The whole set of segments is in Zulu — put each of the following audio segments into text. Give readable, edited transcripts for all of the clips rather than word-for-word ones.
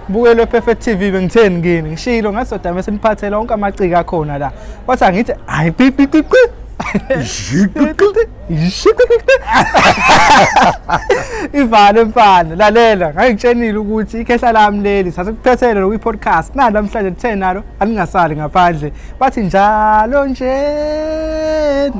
Bukele Perfect TV, bengitheni kini? Ngishilo ngasodama esiniphathela wonke amaciko akhona la. Kwathi angithi hayi pi pi pi pi. Ivale mfana, lalela, ngangikutshenile ukuthi ikhehla lami leli sasikuphethele lokhu i-podcast. Nali namhlanje lithe nalo alingasali ngaphandle. Bathi njalo njena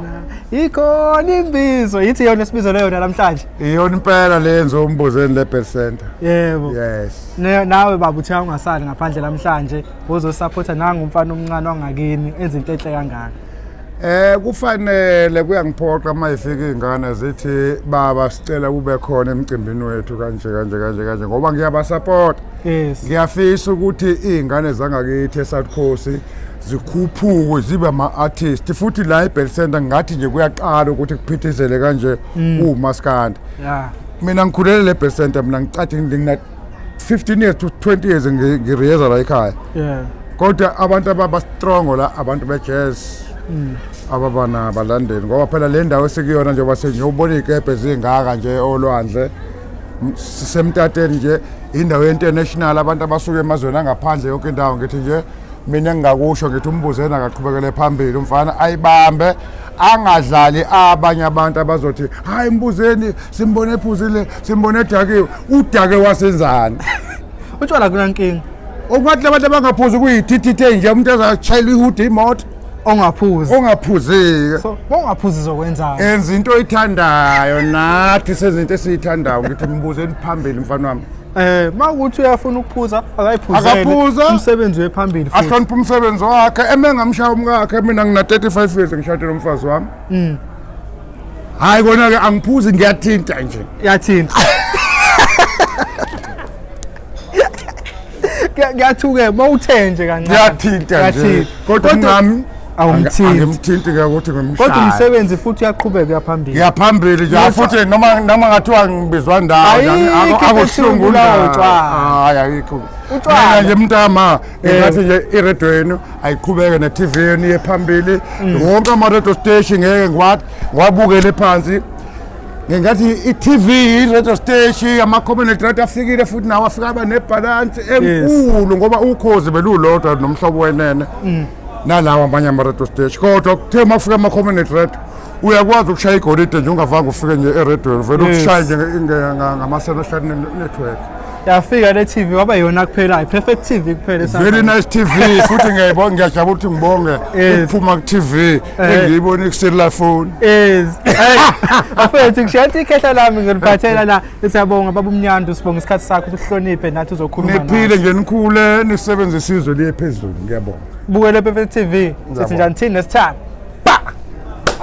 ikhona imbizo, yithi yona esibizo leyo namhlanje. Iyona impela le yenziwa uMbuzeni le Bell Center. Yebo. Yes. Nawe baba uthe ungasali ngaphandle namhlanje uzosupport nangu umfana omncane wangakini enza into enhle kangaka. Kufanele kuyangiphoqa uma ifika izingane zithi baba sicela ube khona emcimbini wethu kanje kanje kanje kanje ngoba ngiyabasupport. Yes. Ngiyafisa ukuthi izingane zangakithi eSouth Coast zikhuphuke zibe ama-artist, futhi la eBell Center ngathi nje kuyaqala ukuthi kuphithizele kanje kumaskandi. Mina ngikhulele le Bell Center, mina ngicathi ngina 15 years to 20 years ngiriyeza la ekhaya. Kodwa abantu ababa strong la, abantu be-jazz ababana abalandeli, ngoba phela le ndawo esikuyona njengoba senjobona iy'kebhe zingaka nje olwandle, sisemtateni nje, indawo international, abantu abasuka emazweni angaphandle yonke indawo. Ngithi nje mina engingakusho ngithi uMbuzeni akaqhubekele phambili, umfana ayibambe, angadlali abanye abantu abazothi hayi Mbuzeni simbone ephuzile, simbone edakiwe, udake wasenzani? Utshwala kunankinga. Okungathi labantu abangaphuzi kuyithithithe nje, umuntu azashayela ihudi imoto. Ongaphuzi. Ongaphuzike. So ongaphuzi zokwenzani? Enza into oyithandayo, nathi senza into esiyithandayo. Ngithi Mbuzeni phambili mfana wami. Mawukuthi uyafuna ukuphuza akayiphuzele. Akaphuza. Umsebenzi wephambili futhi. Ahloniphe umsebenzi wakhe, emengamshaya umkakhe. Mina ngina 35 years ngishadile umfazi wami. Hayi kona ke angiphuzi, ngiyathinta nje. Yathinta. Ngiyathuke mawuthe nje kancane. Ngiyathinta nje. Kodwa ngami awumthinti. Angimthinti ke ukuthi ngimshaye. Kodwa umsebenzi futhi uyaqhubeka uyaphambili. Ngiyaphambili nje futhi noma ngathiwa ngibizwa ndawo akuhlungu utshwala. Hayi ayikho. Utshwala. Mina nje mntama ngathi nje i-radio yenu ayiqhubeke ne-TV yenu iye phambili. Wonke ama-radio station ngeke ngiwabukele phansi. Ngingathi i-TV, i-radio station, ama-community radio afikile futhi nawo afika aba nebhalansi enkulu ngoba ukhozi belulodwa nomhlobo wenene nalawo amanye ama-radio station. Kodwa kuthe uma kufika ama-community radio uyakwazi ukushaya igolide nje ungavanga ufike nje eredweni, vele ukushaye nje ngama-social network. Yafika le TV waba yona kuphela, i-Perfect TV kuphela. Very nice TV futhi ngiyayibonga, ngiyajabula ukuthi ngibonge ukuphuma ku-TV engiyibone ku-cellular phone. Yes. Hey, afethu ngishiya ikhehla lami ngiliphathela la. Siyabonga baba uMnyandu, sibonga isikhathi sakho ukuthi uhloniphe nathi uzokhuluma nathi. Niphile nje, nikhule, nisebenzise izwe liye phezulu. Ngiyabonga. Bukele Perfect TV. Sithi njani thini next time.